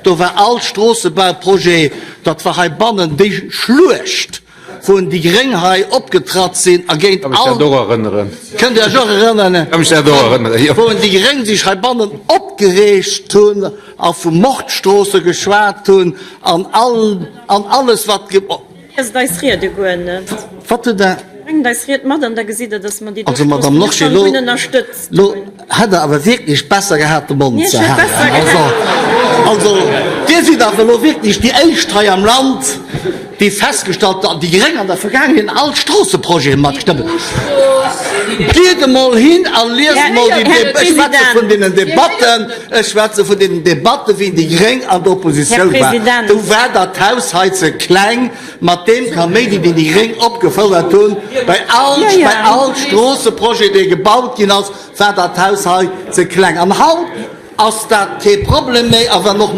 Do war all Stroossebauprojet, dat war heibannen déi Schluecht, wou déi Gréng hei opgetratt sinn a géint all. Kënnt Dir Iech och erënneren? Wou déi Gréng sech heibannen opgereegt hunn a vu Mordstroosse geschwat hunn an all, an alles wat. Liest eis Riede guer net. Wat huet Der? Bréngt eis Ried mat an da gesitt Der, dass mer déi Also, Madame Lorsché, vun elo, ënnerstëtzt elo hunn. hätt Der awer wierklech besser gehat, de Mond Nee, ze ech hätt halen. besser Also, gehat. also, Dir sidd awer elo wierklech déi Éischt hei am Land, déi festgestallt, déi Gréng an der Vergaangenheet all Stroosseprojete matgestëmmt hunn. Gitt emol hin a liest emol déi, Här ech schwätze vun President. deenen Debatten, ech schwätze vun deenen Debatten, wéi déi Gréng an der Här Oppositioun war. President. Do war dat Haus hei ze kleng. Mat deem Kaméidi, deen déi Gréng opgefouert hunn, bei all, bei all Stroosseprojet, dee gebaut ginn ass, war dat Haus hei ze kleng. An haut ass dat kee Problem méi. A wann och.